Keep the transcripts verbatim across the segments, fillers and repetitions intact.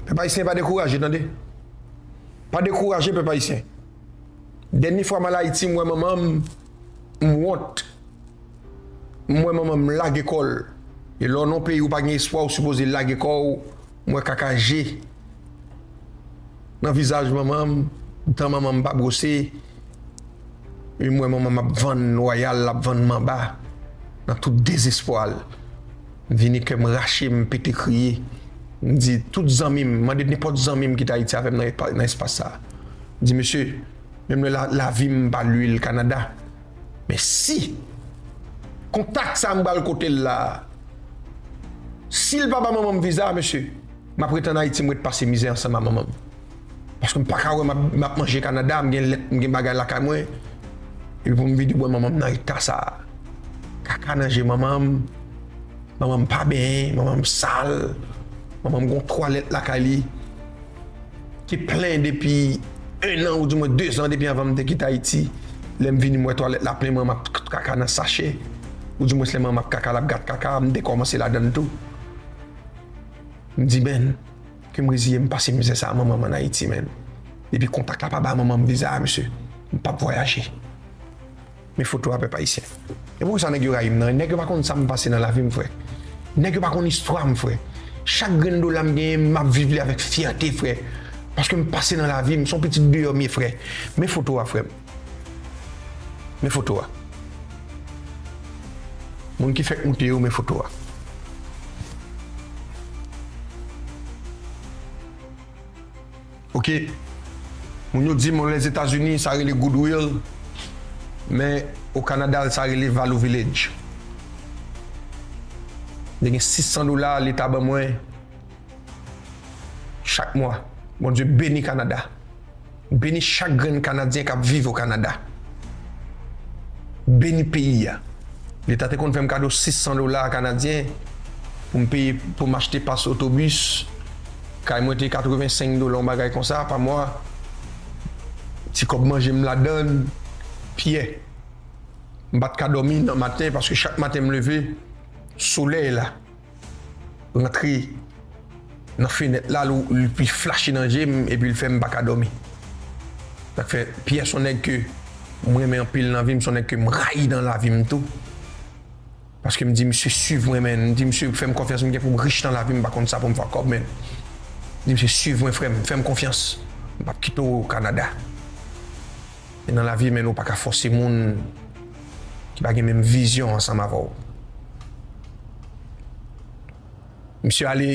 Pèp ayisyen, pa dekouraje, tande. Pa dekouraje, pèp ayisyen. Dènye fwa m al Ayiti, m wè manman m, m wont. M wè manman m lage kò l. E lè w nan yon peyi ou pa gen espwa, ou sipoze lage kò w. M wè kaka je nan vizaj manman m, dan manman m pa bwose. Epi m wè manman m ap vann wayal, l ap vann manba, nan tout dezespwa l. M vini, kè m rache, m pete kriye. M di tout zanmi m, mande nenpòt zanmi m ki t Ayiti avè m nan espa-, nan espas sa a. M di, mesye, menm lè la, lavi m pa lwil Kanada. Men si kontak sa a m pral kote l la a, si l pa ba manman m viza a, mesye, m ap ret ann Ayiti, m ret pase mizè ansanm a manman m. Paske m pa ka wè m ap, m ap manje Kanada, m gen lèt, m gen bagay lakay mwen. Epi pou m vide bwè manman m nan eta sa a. Kaka nan je manman m. Manman m pa benyen, manman m sal. Manman m gen yon twalèt lakay li ki plen depi en an, oudimwen de zan depi anvan m te kite Ayiti. Lè m vini, m wè twalèt la plen, manman m ap kaka nan sachè. Oudimwen, lè manman m ap kaka, l ap gat kaka, m dekòmanse ladan l tou. M di, men, ke m reziye m pase mizè sa a manman m ann Ayiti, men. Depi kontak la pa ba manman m viza a, mesye, m p ap vwayaje. Men foto a, pèp ayisyen. E poukisa nèg yo rayi m nan? Nèg yo pa konn sa m pase nan lavi m, frè. Nèg yo pa konn istwa m, frè. Chak grenn dola m genyen, m ap viv li avèk fyète, frè. Paske m pase nan lavi m, se yon pitit deyò m ye, frè. Men foto a, frè m. Men foto a. Moun ki fèk moute yo, men foto a. Ok. Moun yo di m, Lèzetazini, sa rele Goodwill, men o Kanada, sa rele Value Village. Li gen sis san dola Leta ban mwen chak mwa. Bondye beni Kanada. Beni chak grenn Kanadyen k ap viv o Kanada. Beni peyi a. Leta te konn fè m kado sis san dola kanadyen pou m peye, pou m achte pas otobis. Kay mwen te katrevensenk dola, yon bagay konsa, pa mwa. Ti kòb manje m ladan l. Pyè. M pa t ka dòmi nan maten, paske chak maten m leve, solèy la rantre nan fenèt la, l, l pi flache nan je m, epi l fè m pa ka dòmi. Sa k fè, Pyè se yon nèg ke m renmen anpil nan vi m, se yon nèg ke m rayi nan lavi m tou. Paske m di, "Misye, swiv mwen, men." M di, "Misye, fè m konfyans, m gen pou m rich nan lavi m, m pa konn sa pou m fè ak kòb, men." M di, "Misye, swiv mwen, frè m, fè m konfyans. M p ap kite w Kanada." E nan lavi, men, ou pa ka fòse moun ki pa gen menm vizyon ansanm avè w. Misye ale,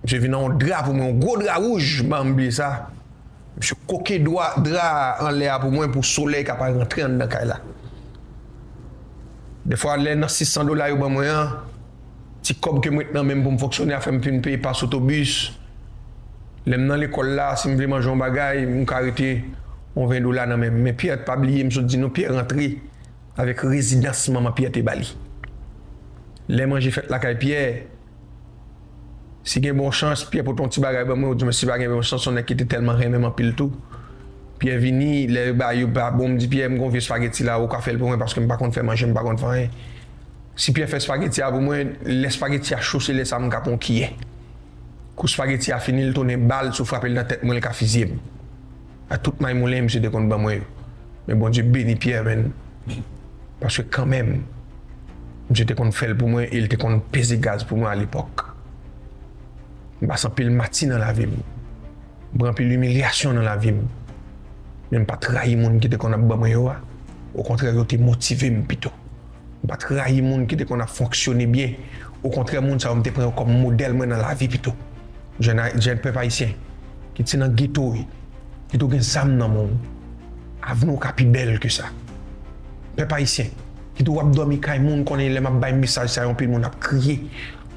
misye vin nan yon dra pou mwen, yon gwo dra wouj, m pa janm bliye sa. Misye koke dwa, dra a anlè a pou mwen, pou solèy ka pa rantre anndan kay la. Dèfwa, lè nan sis san dola yo ban mwen an, ti kòb ke m ret nan men m pou m fonksyone a fè m fin peye pas otobis. Lè m nan lekòl la, si m vle manje yon bagay, m ka rete yon ven dola nan men m. Men Pyè pa bliye, m sot di nou, Pyè rantre avèk rezidans manman Pyè te ba li. Lè manje fèt lakay Pyè, si gen bon chans, Pyè pote yon ti bagay ban mwen, oudimwen si pa gen bon chans, se yon nèg ki te tèlman renmen m anpil tou. Pyè vini, lè yo ba yo pa bon, m di, "Pyè, m gen yon vye espageti la, ou ka fè l pou mwen paske m pa konn fè manje, m pa konn fè anyen." Si Pyè fè espageti a pou mwen, lè espageti a cho, se lè sa a m ka pran yon kiyè. Kou espageti a fini, l tounen ba l, si w frape l nan tèt mwen, l ka fizye m. A tout may moulen, misye te konn ban mwen yo. Men Bondye beni Pyè, men. Paske kanmenm, misye te konn fè l pou mwen e l te konn peze gaz pou mwen alepòk. M pase anpil mati nan lavi m. M pran anpil imilyasyon nan lavi m. Men m pa t rayi moun ki te konn ap ban mwen yo a. Okontrè, yo te motive m pito. M pa t rayi moun ki te konn ap fonksyone byen. Okontrè, moun sa yo, m te pran yo kòm modèl mwen nan lavi pito. Jèn a-, jèn pèp ayisyen, kit se nan geto w ye, kit ou gen zam nan men w, avni w ka pi bèl ke sa. Pèp ayisyen, kit ou ap dòmi kay moun, konnen lè m ap bay mesaj sa yo, anpil moun ap kriye,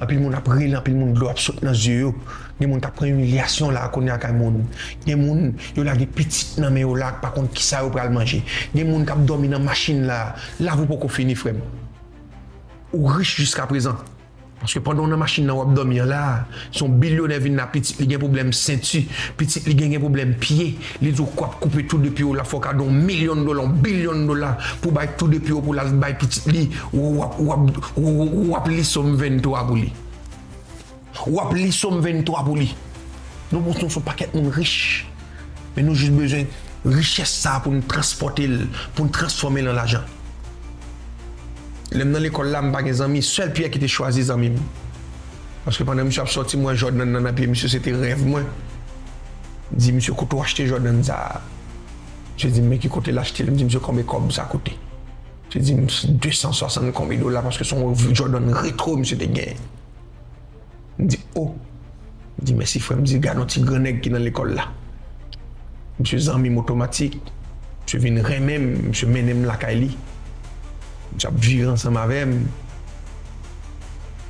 anpil moun ap rele, anpil moun dlo ap sot nan zye yo. Gen moun k ap pran imilyasyon la kounye a kay moun. Gen moun, yo lage pitit nan men yo la, pa konn kisa yo pral manje. Gen moun k ap dòmi nan machin la. Lavi w poko fini, frè m. Ou rich jiskaprezan. Paske pandan w nan machin nan w ap dòmi an la, se yon bilyonè vin la, pitit li gen pwoblèm senti, pitit li gen, gen pwoblèm pye, li di w k ap koupe tou de pye w la, fò w ka don milyon dola, yon bilyon dola pou bay tou de pye w pou l al bay pitit li, w ap, w ap, w ap li sòm venntwa pou li. W ap li sòm venntwa pou li. Nou, nou se yon pakèt moun rich. Men nou jis bezwen richès sa a pou n transpòte l, pou n transfòme l an lajan. Lè m nan lekòl la, m pa gen zanmi. Sèl Pyè ki te chwazi zanmi m. Paske pandan misye ap sòti, m wè Jordan nan, nan pye misye, se te rèv mwen. M di, "Misye, kote w achte Jordan sa a?" Misye di m, "Men ki kote l achte l." M di, "Misye, konbyen kòb sa koute?" Misye di m, "De san swasant konbyen dola," paske se yon Jordan retro misye te gen. M di, "O." M di, "Mèsi, frè m." M di, "Gade yon ti gran nèg ki nan lekòl la." Misye zanmi m otomatik. Misye vin renmen m, misye mennen m lakay li. Misye ap viv ansanm avè m.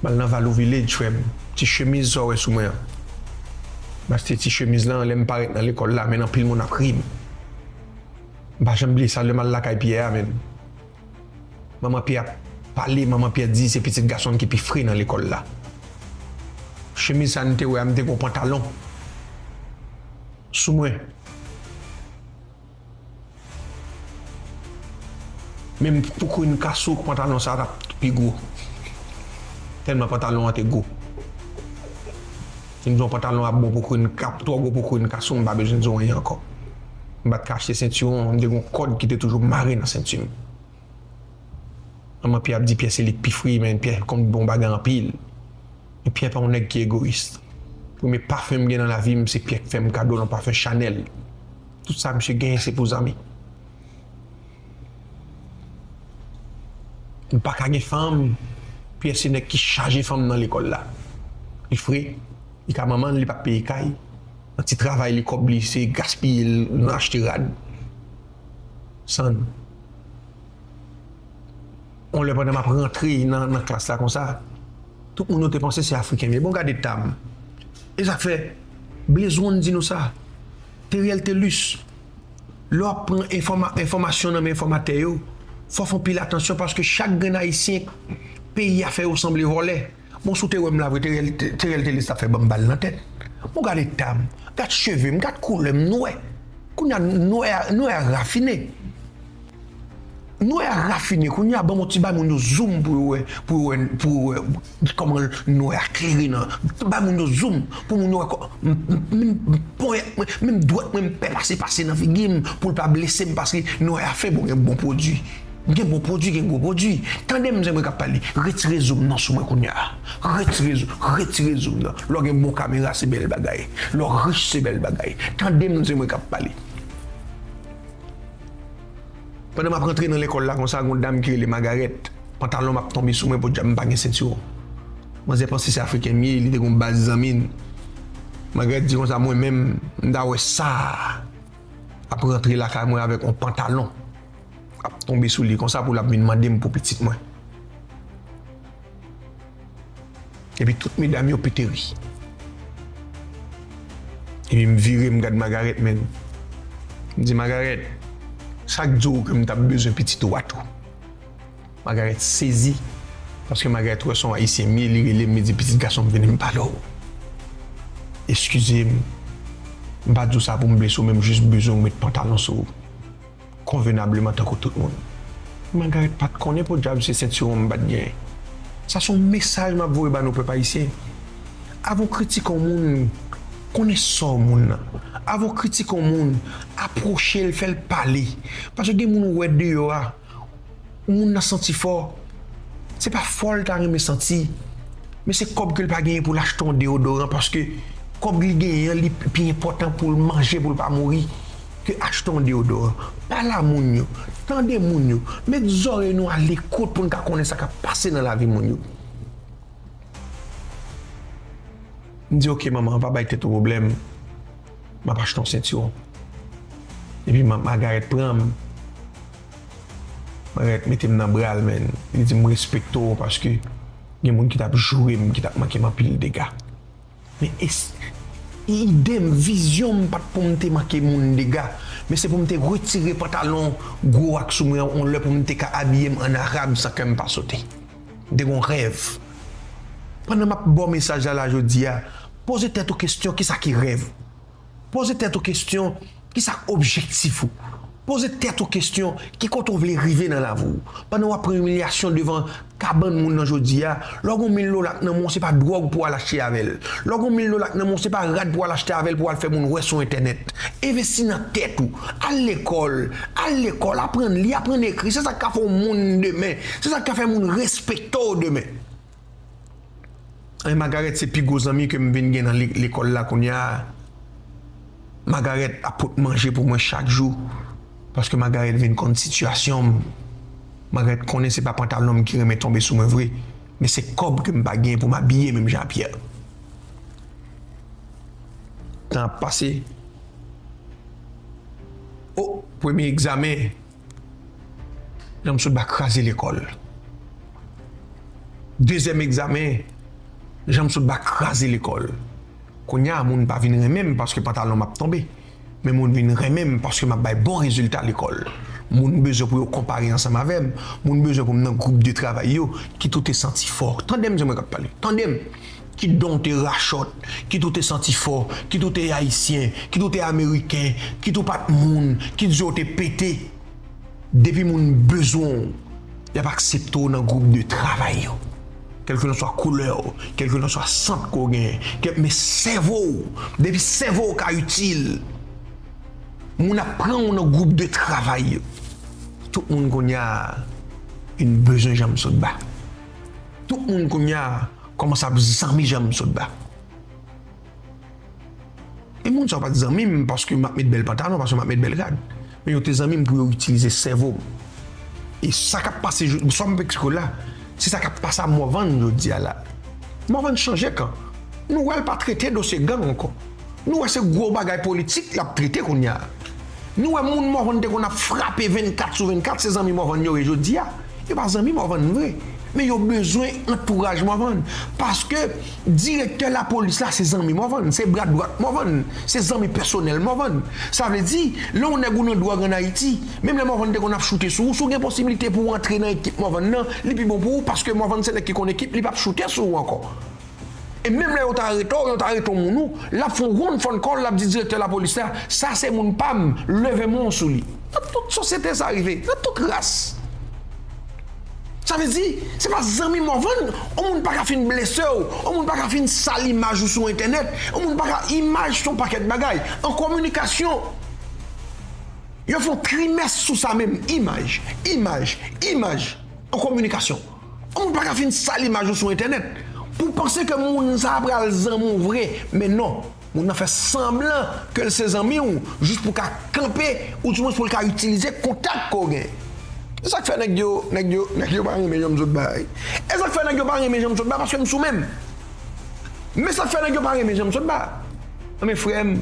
M al nan Valou Village, frè m. Ti chemiz sa w wè sou mwen an. M achte ti chemiz lan, lè m parèt nan lekòl la, men anpil moun ap ri m. M pa janm bliye sa, lè m al lakay Pyè a, men. Manman Pyè ap pale, manman Pyè di se pitit gason ki pi fre nan lekòl la. Chemiz sa nou te wè a, m te gen yon pantalon sou mwen. Menm poukrin kas ou, pantalon sa t ap pi gwo. Tèlman pantalon an te gwo. Si m di yon pantalon ap bon poukrin, ap twò gwo poukrin kas ou, m pa bezwen di w anyen ankò. M pa t ka achte sentiwon, m te gen yon kòd ki te toujou mare nan senti m. Manman Pyè ap di Pyè se li k pi fre, men Pyè konn bon bagay anpil. Men Pyè pa yon nèg ki egoyis. Premye pafen m gen nan lavi m, se Pyè k fè m kado yon pafen Chanel. Tout sa misye genyen, se pou zanmi. M pa ka gen fanm. Pyè se nèg ki chaje fanm nan lekòl la. Li fre, li ka manman l, li p ap peye kay. Nan ti travay li, kòb li, se gaspiye l nan achte rad. Sann. Yon lè pandan m ap rantre nan, nan klas la konsa, tout moun yo te panse se Afriken m ye. Bon, gade eta m. E sa k fè, Blaze One di nou sa. Theriel Thelus, lè w ap pran enfòma-, enfòmasyon nan men enfòmatè yo, fò w fè anpil atansyon paske chak grenn Ayisyen peyi a fè yo sanble vòlè. Bon, si w te wè m la vre, Theriel, Theriel Thelus t ap fè ban m bal nan tèt. Bon, gad eta m, gad cheve m, gad koulè m nwè. Kounye a, nwè a, nwè a rafine. Nwè a rafine, kounye a ban m yon ti bay moun yo zoom pou yo wè, pou yo wè, pou yo wè kòman nwè a klere nan. Bay moun yo zoom pou moun yo wè kò-, m, m, m, m ponyèt mwen, menm dwèt mwen m pè pase, pase nan figi m pou l pa blese m paske nwè a fen. Bon, gen bon pwodui. Gen bon pwodui, gen gwo pwodui. Tande m, zanmi k ap pale. Retire zoom nan sou mwen kounye a. Retire zoom, retire zoom nan. Lè w gen bon kamera, se bèl bagay. Lè w rich, se bèl bagay. Tande m, zanmi k ap pale. Pandan m ap rantre nan lekòl la konsa, gen yon dam ki rele Magarèt. Pantalon m ap tonbe sou mwen, podyab m pa gen sentiwon. Manzè panse se Afriken m ye, li te gen yon baz zanmi n. Magarèt di konsa, mwen menm, m ta wè sa ap rantre lakay mwen avèk yon pantalon ap tonbe sou li konsa pou l ap vin mande m pou pitit mwen. Epi tout medam yo pete ri. Epi m vire, m gad Magarèt, men. M di, "Magarèt, sa k di w ke m t ap bezwen pitit ou a tou?" Magarèt sezi, paske Magarèt wè se yon Ayisyen m ye, li rele m, li di, "Pitit gason m, vini m pale w. Eskize m, m pa di w sa pou m blese w, men m jis bezwen w met pantalon sou w." Konvenableman tankou tout moun. Magarèt pa t konnen podyab se sentiwon m pa t genyen. Sa se yon mesaj m ap voye ba nou pèp ayisyen. Avan w kritike yon moun, konnen sò moun nan. Avan w kritike yon moun, apwoche l, fè l pale. Paske gen moun ou wè deyò a, moun nan santi fò. Se pa fò l ta renmen santi. Men se kòb ke l pa genyen pou l achte yon deyodoran, paske kòb li genyen an, li pi enpòtan pou l manje, pou l pa mouri, ke achte yon deyodoran. Pale a moun yo, tande moun yo, met zòrèy nou a lekout pou n ka konnen sa k ap pase nan lavi moun yo. M di, "Oke, manman, pa bay tèt ou pwoblèm. M ap achte yon sentiwon." Epi Ma-, Magarèt pran m. Magarèt mete m nan bra l, men. Li di m, "M respekte w paske gen moun ki t ap joure m, ki t ap manke m anpil dega." Men es-, idem, vizyon m pa t pou m te manke moun dega, men se pou m te retire pantalon gwo ak sou mwen an yon lè pou m te ka abiye m an arab san kè m pa sote. M te gen yon rèv. Pandan m ap ba w mesaj la, la jodi a, poze tèt ou kesyon, kisa ki rèv ou? Poze tèt ou kesyon, kisa k objektif ou? Poze tèt ou kesyon, ki kote w vle rive nan lavi w? Pandan w ap pran imilyasyon devan kabann moun nan jodi a, lè w gen yon mil dola k nan men w, se pa dwòg pou w al achte avè l. Lè w gen yon mil dola k nan men w, se pa rad pou w al achte avè l pou w al fè moun wè sou entènèt. Envesti nan tèt ou. Al lekòl. Al lekòl. Aprann li, aprann ekri. Se sa k ka fè w moun demen. Se sa k ka fè moun respekte w demen. Anyen, Magarèt se pi gwo zanmi ke m vin gen nan le- lekòl la kounye a. Magarèt ap pot manje pou mwen chak jou, paske Magarèt vin konn sitiyasyon m. Magarèt konnen se pa pantalon m ki renmen tonbe sou mwen vre, men se kòb ke m pa gen pou m abiye menm jan a Pyè. Tan ap pase. O, premye egzamen, Janmsotba kraze lekòl. Dezyèm egzamen, Janmsotba kraze lekòl. Kounye a, moun pa vin renmen m paske pantalon m ap tonbe. Men moun vin renmen m paske m ap bay bon rezilta lekòl. Moun bezwen pou yo konpare ansanm avè m. Moun bezwen pou m nan gwoup de travay yo. Kit ou te santi fò. Tande m, se mwen k ap pale. Tande m. Kit don w te rachòt, kit ou te santi fò, kit ou te ayisyen, kit ou te ameriken, kit ou pa t moun, kit je w te pete. Depi moun bezwen w, y ap aksepte w nan gwoup de travay yo. Kèlkelanswa koulè w, kèlkelanswa sant ke w genyen, kèl, men sèvo w, depi sèvo w ka itil, moun ap pran w nan gwoup de travay yo. Tout moun kounye a vin bezwen Janmsotba. Tout moun kounye a kòmanse ap zanmi Janmsotba. E moun sa yo pa t zanmi m paske m ap met bèl pantalon, paske m ap met bèl rad. Men yo te zanmi m pou yo itilize sèvo m. E sa k ap pase, swa m ap eksplike w la, se sa k ap pase a Morvan jodi a la. Morvan chanje kan. Nou wè l pa trete dosye gang ankò. Nou wè se gwo bagay politik l ap trete kounye a. Nou wè moun Morvan te konn ap frape vennkat sou vennkat, se zanmi Morvan yo ye jodi a. Yo pa zanmi Morvan vre. Men yo bezwen antouraj Morvan. Paske direktè lapolis la se zanmi Morvan, se bra dwat Morvan, se zanmi pèsonèl Morvan. Sa vle di, lè yon nèg ou nan dwòg ann Ayiti, menm lè Morvan te konn ap choute sou ou, si w gen posiblite pou w antre nan ekip Morvan nan, li pi bon pou ou, paske Morvan se nèg ki konn ekip, li p ap choute sou ou ankò. E menm lè yo ta arete w, yo ta arete yon moun ou, l ap fè yon round phone call, l ap di direktè lapolis la, sa se moun pa m, leve men w sou li. Nan tout sosyete sa rive, nan tout ras. Sa vle di, se pa zanmi Morvan, yon moun pa ka fin blese w, yon moun pa ka fin sal imaj ou sou entènèt, yon moun pa ka, imaj se yon pakèt bagay. An kominikasyon, yo fè yon trimès sou sa menm, imaj, imaj, imaj, an kominikasyon. Yon moun pa ka fin sal imaj ou sou entènèt pou w panse ke moun sa a pral zanmi w vre, men non. Moun nan fè sanblan ke l se zanmi w, jis pou w ka kanpe, oudimwens pou l ka itilize kontak ke w gen. E sa k fè nèg yo, nèg yo, nèg yo pa renmen Janmsotba. E sa k fè nèg yo pa renmen Janmsotba, paske m sou men m. Men sa k fè nèg yo pa renmen Janmsotba. Men frè m,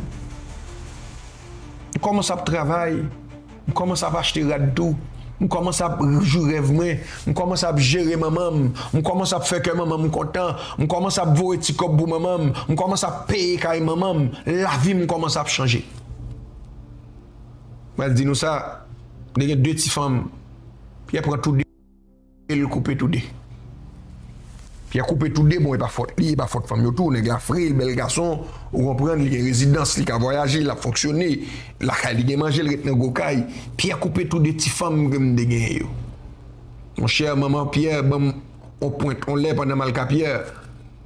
m kòmanse ap travay. M kòmanse ap achte rad tou. M kòmanse ap jwi rèv mwen. M kòmanse ap jere manman m. M kòmanse ap fè kè manman m kontan. M kòmanse ap voye ti kòb pou manman m. M kòmanse ap peye kay manman m. Lavi m kòmanse ap chanje. Mwen di nou sa, m te gen de ti fanm. Pyè pran tou de. L koupe tou de. Pyè koupe tou de, bon, e pa fòt li, e pa fòt fanm yo tou. Nèg la fril, bèl gason, ou konprann, li gen rezidans, li ka vwayaje, l ap fonksyone, lakay li gen manje, l ret nan gwo kay. Pyè koupe tou de ti fanm ke m te genyen yo. Monchè, manman Pyè ban m on pwent, on lè pandan m al ka Pyè.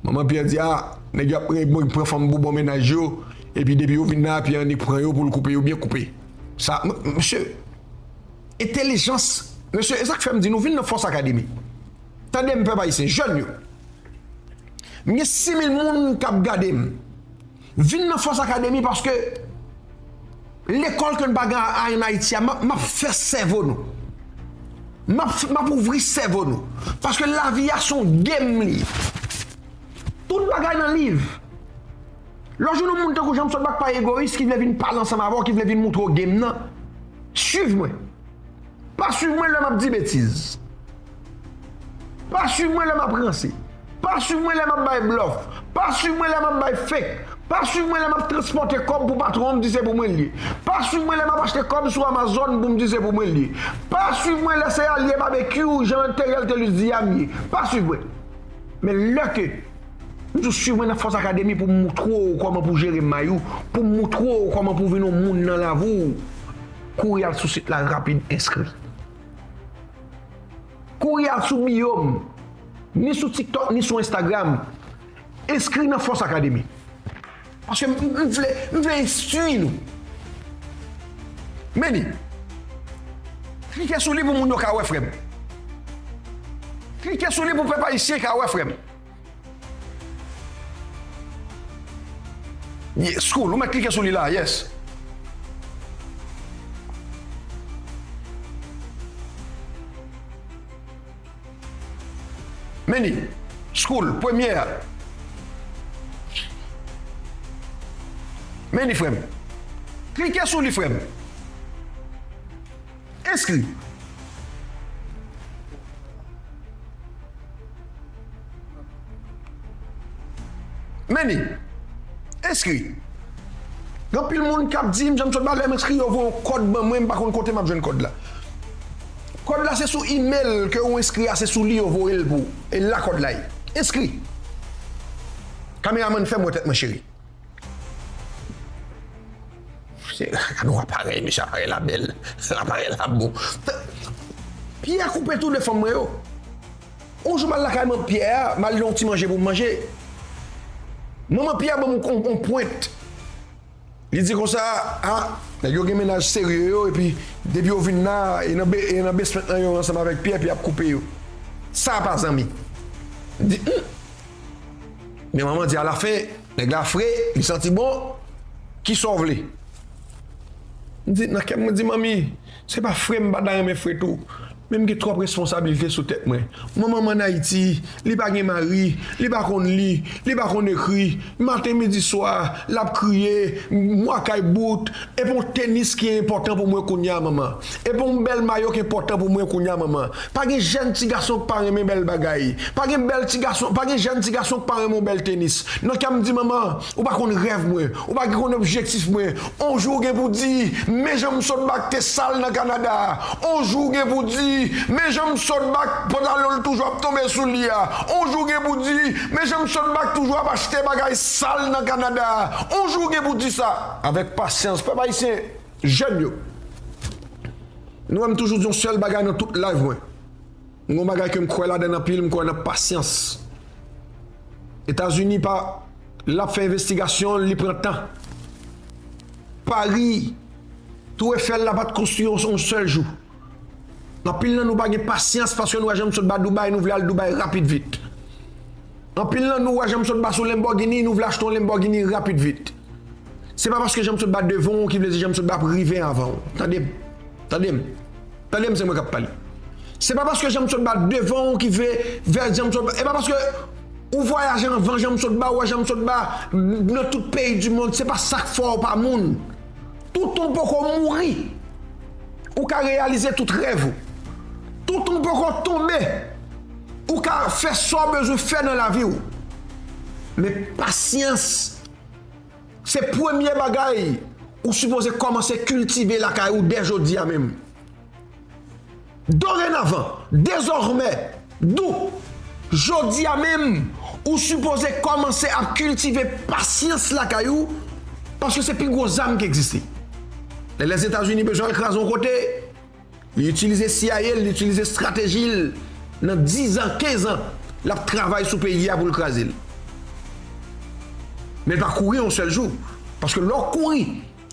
Manman Pyè di, a, nèg yo ap pran, bon, pran fanm pou bon mennaj yo, epi depi yo vin nan Pyè annik pran yo pou l koupe yo byen koupe. Sa, m-, mesye, entèlijans, mesye, e sa k fè m di nou vin nan Fòs Akademi. Tande m, pèp ayisyen, jèn yo. M gen sis mil moun k ap gade m. Vin nan Fòs Akademi paske lekòl ke n pa gen a, ann Ayiti a, m ap, m ap fè sèvo nou. M ap, m ap ouvri sèvo nou. Paske lavi a se yon game li ye. Tout bagay nan liv. Lè w jwenn yon moun tankou Janmsotba k pa egoyis, ki vle vin pale ansanm avè w, ki vle vin moutre w game nan, swiv mwen. Pa swiv mwen lè m ap di betiz. Pa swiv mwen lè m ap ranse. Pa swiv mwen lè m ap bay blòf. Pa swiv mwen lè m ap bay fake. Pa swiv mwen lè m ap transpòte kòb pou patwon m, di se pou mwen l ye. Pa swiv mwen lè m ap achte kòb sou Amazon pou m di se pou mwen l ye. Pa swiv mwen lè se alye babekyou, jan Theriel Thelus di a m ye. Pa swiv mwen. Men lè ke m di w swiv mwen nan Fòs Akademi pou m moutre w kòman pou w jere may ou, pou m moutre w kòman pou w vin yon moun nan lavi w. Kouri al sou sit la rapid, enskri. Kouri al sou bio m, ni sou TikTok, ni sou Instagram. Enskri nan Force Academy. Paske m, m vle, m vle enstwi nou. Meni, klike sou li pou moun yo ka wè, frè m. Klike sou li pou pèp ayisyen ka wè, frè m. Ye, school, ou mèt klike sou li la, yes. Meni, school, premye a. Meni, frè m. Klike sou li, frè m. Enskri. Meni, enskri. Gen anpil moun k ap di m, jan m sot ba lè m enskri, yo voye yon kòd ban mwen, m pa konn kote m ap jwenn kòd la. Kòd la se sou email ke ou enskri a, se sou li yo voye l pou ou. E la kòd la ye. Enskri. Kameramann, fè m wè tèt mwen, cheri. Se, gade yon aparèy, mesye, aparèy la bèl. Aparèy la bon. Pyè koupe tou de fanm mwen yo. Yon jou m al lakay manman Pyè a, m al li yon ti manje pou m manje. Manman Pyè ban m yon, yon pwent. Li di konsa, a, nèg yo gen mennaj serye yo, epi depi yo vin la, e nan be-, e nan basement lan yo ansanm avèk Pyè, epi y ap koupe yo. Sa pa zanmi. M di, hmm. Men manman di alafen, nèg la fre, li santi bon, kisa w vle? M di, nan kè m, mwen di, manmi, se pa fre m pa ta renmen fre tou, men m gen twòp responsablite sou tèt mwen. Manman m ann Ayiti, li pa gen mari, li pa konn li, li pa konn ekri. Maten, midi, swa, l ap kriye, mwa kay bout. Epi yon tenis ki enpòtan pou mwen kounye a, manman. Epi yon bèl mayo ki enpòtan pou mwen kounye a, manman. Pa gen jèn ti gason k pa renmen bèl bagay. Pa gen bèl ti gason, pa gen jèn ti gason k pa renmen yon bèl tenis. Nan kè m di, manman, ou pa konn rèv mwen, ou pa konn objektif mwen. On jou ou gen pou di, men jan m sot ba k te sal nan Kanada. On jou ou gen pou di, men jan m sot ba k pantalon l toujou ap tonbe sou li a. On jou ou gen pou di, men jan m sot ba k toujou ap achte bagay sal nan Kanada. On jou ou gen pou di sa. Avèk pasyans, pèp ayisyen, jèn yo. Nou wè m toujou di yon sèl bagay nan tout live mwen. M gon bagay ke m kwè ladan l anpil, m kwè nan pasyans. Etazini pa, l ap fè envestigasyon, li pran tan. Pari, Tour Eiffel la pa t konstwi yon, yon sèl jou. Anpil nan nou pa gen pasyans paske nou wè jan m sot ba Dubai, nou vle al Dubai rapid vit. Anpil nan nou wè jan m sot ba sou Lamborghini, nou vle achte yon Lamborghini rapid vit. Se pa paske jan m sot ba devan w ki vle di jan m sot ba ap rive anvan w. Tande m. Tande m. Tande m, se mwen k ap pale. Se pa paske jan m sot ba devan w ki vle, vle jan m sot ba. E pa paske ou vwayaje anvan jan m sot ba, ou wè jan m sot ba nan tout peyi di mond. Se pa sa k fè w pa moun. Toutan w poko mouri, ou ka reyalize tout rèv ou. Toutan w poko tonbe, ou ka fè sa w bezwen fè nan lavi w. Men pasyans, se premye bagay ou sipoze kòmanse kiltive lakay ou dè jodi a menm. Dorenavan, dezòmè, dou, jodi a menm, ou sipoze kòmanse ap kiltive pasyans lakay ou, paske se pi gwo zam ki egziste. Lè Lèzetazini bezwen al kraze yon kote, li itilize C I A l, li itilize estrateji l, nan diz an, kenz an, l ap travay sou peyi a pou l kraze l. Men l pa kouri yon sèl jou. Paske lè w kouri,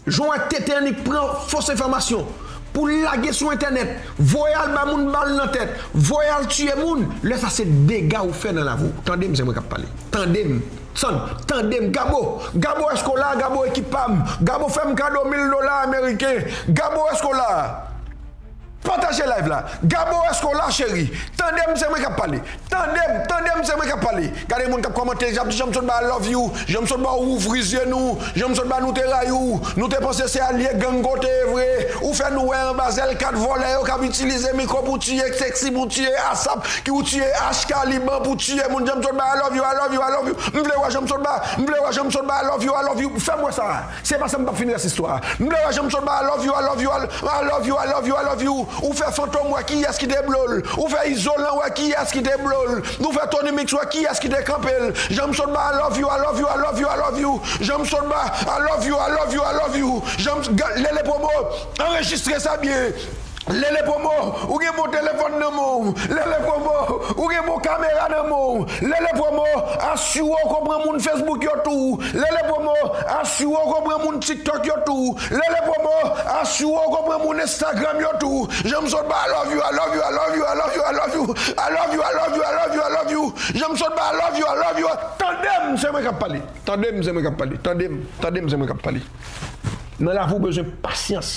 jan w wè T T annik pran fos enfòmasyon pou l lage sou entènèt, voye al ba moun bal nan tèt, voye al tiye moun, lè sa se dega ou fè nan lavi w. Tande m, se mwen k ap pale. Tande m. Sann, tande m. Gabo, Gabo, èske w la? Gabo, ekip pa m. Gabo, fè m kado mil dola ameriken. Gabo, èske w la? Pataje live la. Gabo, èske w la, cheri? Tande m, se mwen k ap pale. Tande m, tande m, se mwen k ap pale. Gade moun k ap kòmante, y ap di, Jean Sotba, I love you. Jean Sotba, ou ouvri zye nou. Jean Sotba, nou te rayi w. Nou te panse se alye gang ke w te ye vre. Ou fè nou wè anba zèl kat vòlè yo k ap itilize mikwo pou tiye Sexy, pou tiye Asap, ki ou tiye H K Liban, pou tiye moun. Jean Sotba, I love you, I love you, I love you. M vle wè Jean Sotba. M vle wè Jean Sotba, I love you, I love you. Fè m wè sa. Se pa sa m p ap fin rès istwa a. M vle wè Jean Sotba, I love you, I love you, I love you, I love you, I love you, I love you. Ou fè Fantom wè kiyès ki te blo l. Ou fè Izolan wè kiyès ki te blo l. Ou fè Tony Mix wè kiyès ki te kanpe l. Jan m sot ba I love you, I love you, I love you, I love you. Jan m sot ba I love you, I love you, I love you. Jan m, ga-, Lele Promo, anrejistre sa byen. Lele Promo, ou gen bon telefòn nan men w. Lele Promo, ou gen bon kamera nan men w. Lele Promo, asire w konprann moun Facebook yo tou. Lele Promo, asire w konprann moun TikTok yo tou. Lele Promo, asire w konprann moun Instagram yo tou. Jan m sot ba I love you, I love you, I love you, I love you, I love you. I love you, I love you, I love you, I love you. Jan m sot ba I love you, I love you. Tande m, se mwen k ap pale. Tande m, se mwen k ap pale. Tande m, tande m, se mwen k ap pale. Nan lavi w bezwen pasyans.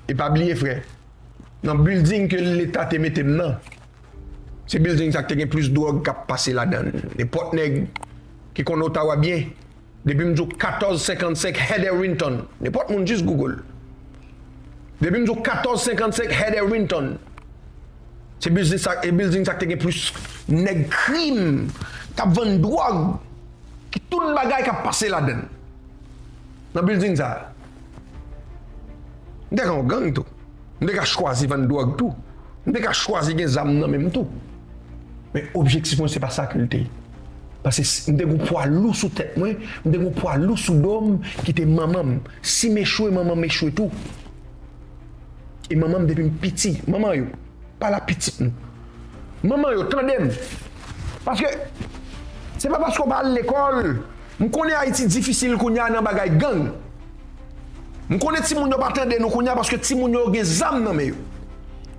E pa bliye, frè, nan building ke Leta te mete m nan, se building sa k te gen plis dwòg k ap pase ladan l. Nenpòt nèg ki konn Ottawa byen, depi m di w katòz senkannsenk Heather Winton, nenpòt moun jis Google. Depi m di w katòz senkannsenk Heather Winton, se building sa, e building sa k te gen plis nèg krim, k ap vann dwòg, ki tout bagay k ap pase ladan l. Nan building sa a, m te ka yon gang tou. M te ka chwazi vann dwòg tou. M te ka chwazi gen zam nan men m tou. Men objektif mwen, se pa sa ke l te ye. Paske s-, m te gen yon pwa lou sou tèt mwen, m te gen yon pwa lou sou do m, ki te manman m. Si m echwe, manman m echwe tou. E manman m depi m piti, manman yo, pale a pitit nou. Manman yo, tande m. Paske se pa paske w pa al lekòl. M konnen Ayiti difisil kounye a nan bagay gang. M konnen timoun yo pa tande nou kounye a paske timoun yo gen zam nan men yo.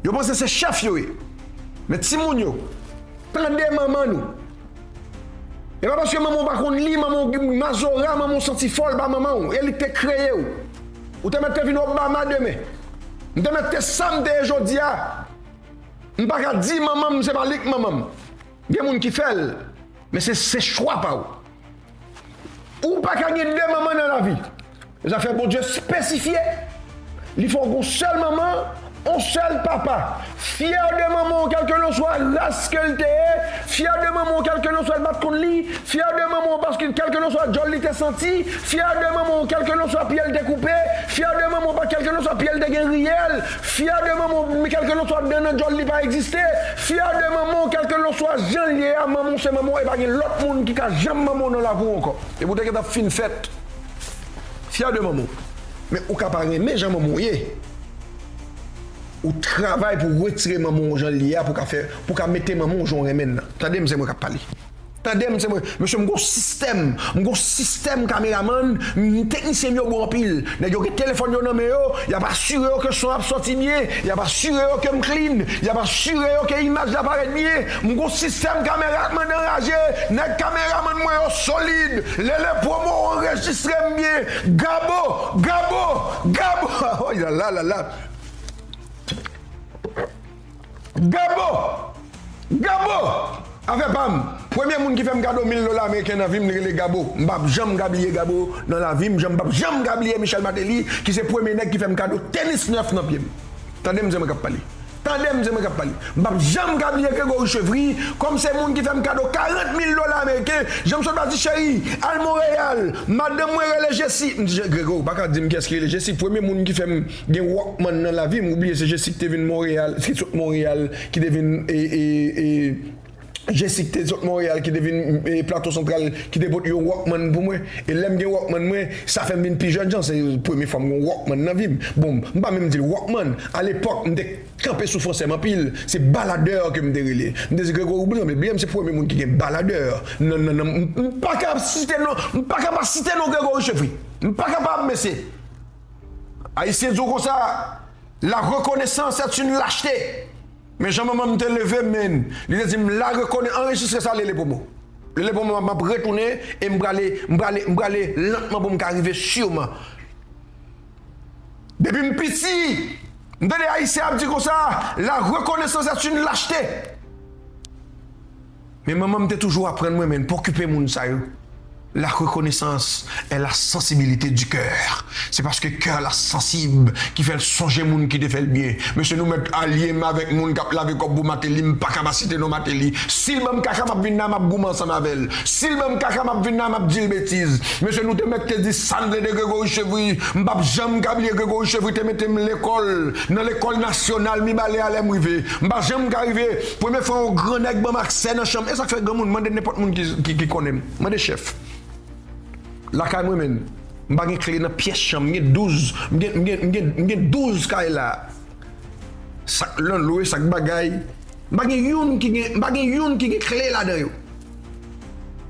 Yo panse se chèf yo ye. Men timoun yo, tande manman nou. E pa paske manman w pa konn li, manman w mazora, manman w santi fò, l pa manman w, e li k te kreye w. Ou te mèt te vin Obama demen. M te mèt te sa m te ye jodi a. M pa ka di manman m se pa li k manman m. Gen moun ki fè l, men se, se chwa pa w. Ou pa ka gen de manman nan lavi. Zafè Bondye espesifye. Li fè w gon sèl manman, on sèl papa. Fyè de manman w, kèlkelanswa ras ke l te ye. Fyè de manman w, kèlkelanswa l pa t konn li. Fyè de manman w, paske kèlkelanswa djòl li te santi. Fyè de manman w, kèlkelanswa pye l te koupe. Fyè de manman w, pa kèlkelanswa pye l te gen riyèl. Fyè de manman w, kèlkelanswa dan nan djòl li pa egziste. Fyè de manman w, kèlkelanswa jan l ye a, manman w se manman w, e pa gen lòt moun ki ka janm manman w nan lavi w ankò. Epi w te gentan fin fèt. Fyè de manman w. Men ou ka pa renmen jan manman w ye. Ou travay pou w retire manman w jan l ye a, pou w ka fè, pou w ka mete manman w jan w renmen l nan. Tande m, se mwen k ap pale. Tande m, se mwen. Mesye, m gon sistèm. M gon sistèm kameramann. M, teknisyen m yo bon anpil. Nèg yo gen telefòn yo nan men yo. Y ap asire yo ke son ap sòti byen. Y ap asire yo ke m clean. Y ap asire yo ke imaj la parèt byen. M gon sistèm kameramann anraje. Nèg kameramann mwen yo solid. Lele Promo anrejistre m byen. Gabo, Gabo, Gabo. Oh la la la la. Gabo! Gabo! Afè pa m. Premye moun ki fè m kado mil dola ameriken nan vi m, li rele Gabo. M p ap janm ka bliye Gabo nan lavi m, jan m p ap janm ka bliye Michel Martelly, ki se premye nèg ki fè m kado tenis nèf nan pye m. Tande m, se mwen k ap pale. Tande m, se mwen k ap pale. M p ap janm ka bliye Gregory Chevry, kòm se moun ki fè m kado karant mil dola ameriken. Jan m sot pati, cheri, al Monreyal. Madanm mwen rele Jesi. M di, Gregory, ou pa ka di m kiyès ki rele Jesi. Premye moun ki fè m gen Walkman nan lavi m, ou bliye se Jesi ki te vin Monreyal, ki sot Monreyal, ki te vin, e, e, e, Jesi ki te sot Monreyal, ki te vin, e, Plato Santral, ki te pot yon Walkman pou mwen. E lè m gen Walkman mwen, sa fè m vin pi jèn jan, se premye fwa m gen yon Walkman nan vi m. Bon, m pa menm di l Walkman. Alepòk, m te kanpe sou fransè m anpil. Se baladè ke m te rele. M te di, Gregory, ou bliye m, bliye m, se premye moun ki gen baladè. Non, non, non, m, m pa ka site non, m pa ka pa site non Gregory Chevry. M pa kapab, mesye. Ayisyen di w konsa, la reconnaissance est une lâcheté. Men jan manman m te leve m, men, li te di m, la rekone-, anrejistre sa, Lele Promo. Lele Promo, m ap retounen e m prale, m prale, m prale lantman pou m ka rive siman. Depi m piti, m tande Ayisyen ap di konsa, la reconnaissance est une lâcheté. Men manman m te toujou aprann mwen, men, pa okipe moun sa yo. La reconnaissance est la sensibilité du cœur. Se paske kè la sansib ki fè l sonje moun ki te fè l byen. Mesye, nou mèt alye m avèk moun k ap lave kòb pou Martelly, m pa ka pa site non Martelly. Si l ban m kaka, m ap vin la, m ap goumen ansanm avè l. Si l ban m kaka, m ap vin la, m ap di l betiz. Mesye, nou te mèt te di sa n vle de Gregory Chevry. M p ap janm ka bliye Gregory Chevry te mete m lekòl, nan lekòl nasyonal Mibalè a lè m rive. M pa janm ka rive. Premye fwa yon gran nèg ban m aksè nan chanm. E sa k fè granmoun, mande nenpòt moun ki, ki, ki konnen m. Mande chèf. Lakay mwen, menn, m pa gen kle nan pyès chanm. M gen douz, m gen, m gen, m gen, m gen douz kay la. Sak lanlwe, sak bagay. M pa gen youn ki gen, m pa gen youn ki gen kle ladan yo.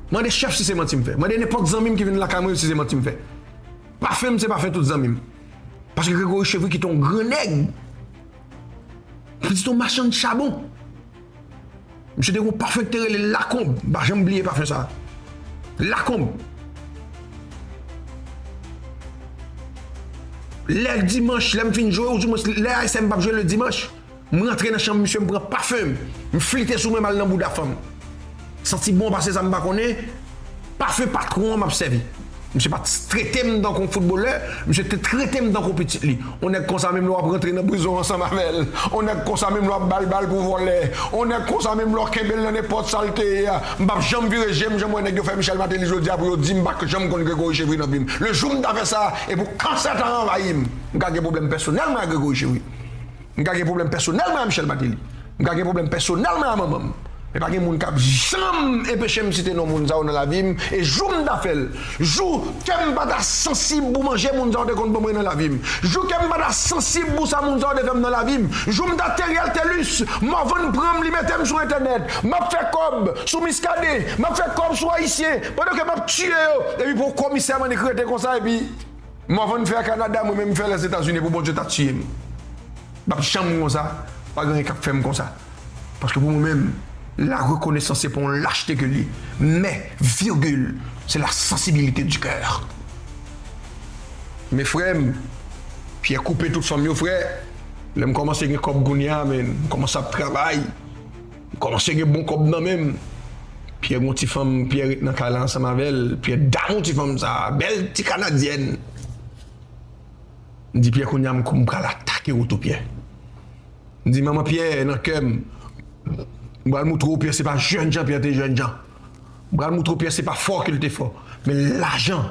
Mande chèf si se manti m fè. Mande nenpòt zanmi m ki vin lakay mwen yo si se manti m fè. Pafen m se pafen tout zanmi m. Paske Gregory Chevry ki te yon gran nèg. Pitit yon machann chabon. Misye te gen yon pafen ki te rele Lakonb. M pa janm bliye pafen sa. Lakonb. Lè dimanch, lè m fin jwe, oudimwens lè A S M p ap jwe le dimanch, m rantre nan chanm misye, m pran pafen m, m flite sou mwen, m al nan bouda fanm. Santi bon pase sa m pa konnen, pafen patwon an m ap sèvi. Misye pa t trete m tankou yon foutbolè, misye te trete m tankou pitit li. On nèg konsa menm lè w ap rantre nan prizon ansanm avè l. On nèg konsa menm lè w ap ba l bal pou vòlè. On nèg konsa menm lè w kenbe l nan nenpòt sa l te ye a. M p ap janm vire je m, jan m wè nèg yo fè Michel Martelly jodi a pou yo di m pa janm konn Gregory Chevry nan vi m. Le jou m ta fè sa, e pou kansè ta anvayi m. M ka gen pwoblèm pèsonèl mwen ak Gregory Chevry. M ka gen pwoblèm pèsonèl mwen ak Michel Martelly. M ka gen pwoblèm pèsonèl mwen ak manman m. Men pa gen moun k ap janm enpeche m site non moun sa yo nan lavi m. E jou m ta fè l, jou kè m pa ta sansib pou manje moun sa yo te konn ban mwen nan lavi m, jou kè m pa ta sansib pou sa moun sa yo te fè m nan lavi m, jou m ta Theriel Thelus, Morvan pran m, li mete m sou entènèt, m ap fè kòb sou Miskaden, m ap fè kòb sou Ayisyen, pandan ke m ap tiye yo, epi pou komisè Manik rete konsa, epi Morvan fè Kanada, mwen menm m fè Lèzetazini pou Bondye ta tiye m. M p ap janm konsa, pa gen anyen k ap fè m konsa. Paske pou mwen menm, la reconnaissance se pa yon lachte ke l ye. Men, virgule, c'est la sensibilité du cœur. Men frè m, Pyè koupe tout fanm yo, frè. Lè m kòmanse gen kòb kounye a, men, m kòmanse ap travay. M kòmanse gen bon kòb nan men m. Pyè gen yon ti fanm, Pyè ret nan kay la ansanm avè l. Pyè dam yon ti fanm sa, bèl ti kanadyèn. M di Pyè, kounye a m, m pral atake w tou, Pyè. M di manman Pyè nan kè m, m pral moutre w Pyè se pa jènjan Pyè te jènjan. M pral moutre w Pyè se pa fò ke l te fò. Men lajan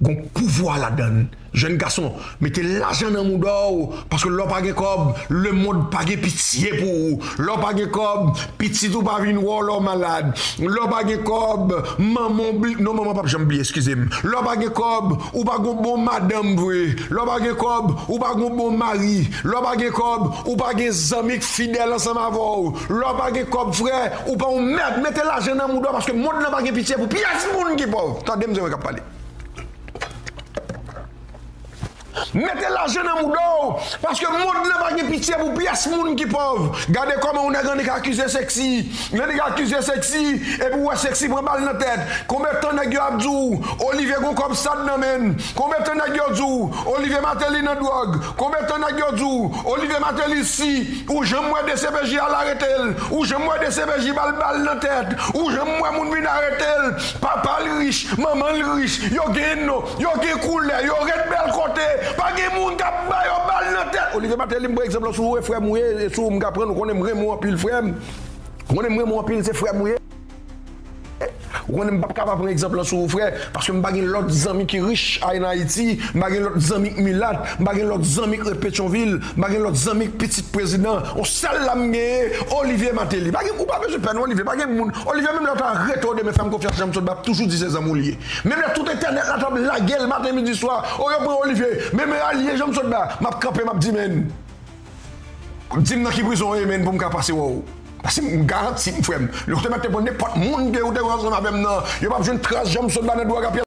gon pouvwa ladan l. Jèn gason, mete lajan nan mouda w, paske lè w pa gen kòb, lemonn pa gen pitye pou ou. Lè w pa gen kòb, pitit ou pa vin wè w lè w malad. Lè w pa gen kòb, manman w bli-, non, manman p ap janm bliye, eskize m. Lè w pa gen kòb, ou pa gon bon madanm vre. Lè w pa gen kòb, ou pa gon bon mari. Lè w pa gen kòb, ou pa gen zanmi k fidèl ansanm avè w. Lè w pa gen kòb, frè, ou pa yon mèd. Mete lajan nan mouda w, paske mond lan pa gen pitye pou pyès moun ki pòv. Tande m, se mwen k ap pale. Mete lajan nan mouda w, paske mond lan pa gen pitye pou pyès moun ki pòv. Gade kòman yon nèg annik akize Sexy. Yon nèg akize Sexy, epi w wè Sexy pran bal nan tèt. Konbyen tan nèg yo ap di w, Olivier gon kòb sad nan men l? Konbyen tan nèg yo di w, Olivier Martelly nan dwòg? Konbyen tan nèg yo di w, Olivier Martelly si ou janm wè D C P J al arete l, ou janm wè D C P J ba l bal nan tèt, ou janm wè moun vin arete l? Papa l rich, manman l rich, yo gen non, yo gen koulè, yo ret bèl kote. Pa gen moun k ap ba yo bal nan tèt. Olivier Martelly, m pran egzanp lan sou ou, e frè m ou ye, e sou ou m ka pran l, ou konnen m renmen w anpil, frè m. Ou konnen m renmen w anpil, se frè m ou ye. Ou konnen m p ap ka pa pran egzanp lan sou ou, frè, paske m pa gen lòt zanmi ki rich an Ayiti, m pa gen lòt zanmi k milat, m pa gen lòt zanmi k ret Petyonvil, m pa gen lòt zanmi k pitit prezidan. Yon sèl la m genyen, Olivier Martelly. Pa gen, ou pa bezwen pè non, Olivier. Pa gen moun. Olivier, menm lè w ta rete w demen, fè m konfyans, jan m sot ba, ap toujou di se zanmi w li ye. Menm lè tout entènèt la t ap lage l maten, midi, swa, o, yo pran Olivier, menm alye jan m sot ba, m ap kanpe, m ap di, men, di m nan ki prizon w ye, men, pou m ka pase wè w. Paske m garanti m, frè m, lè w te mèt te pran nenpòt moun ke ou te wè ansanm avè m nan, yo p ap jwenn tras jan m sot ba nan dwòg a pyè.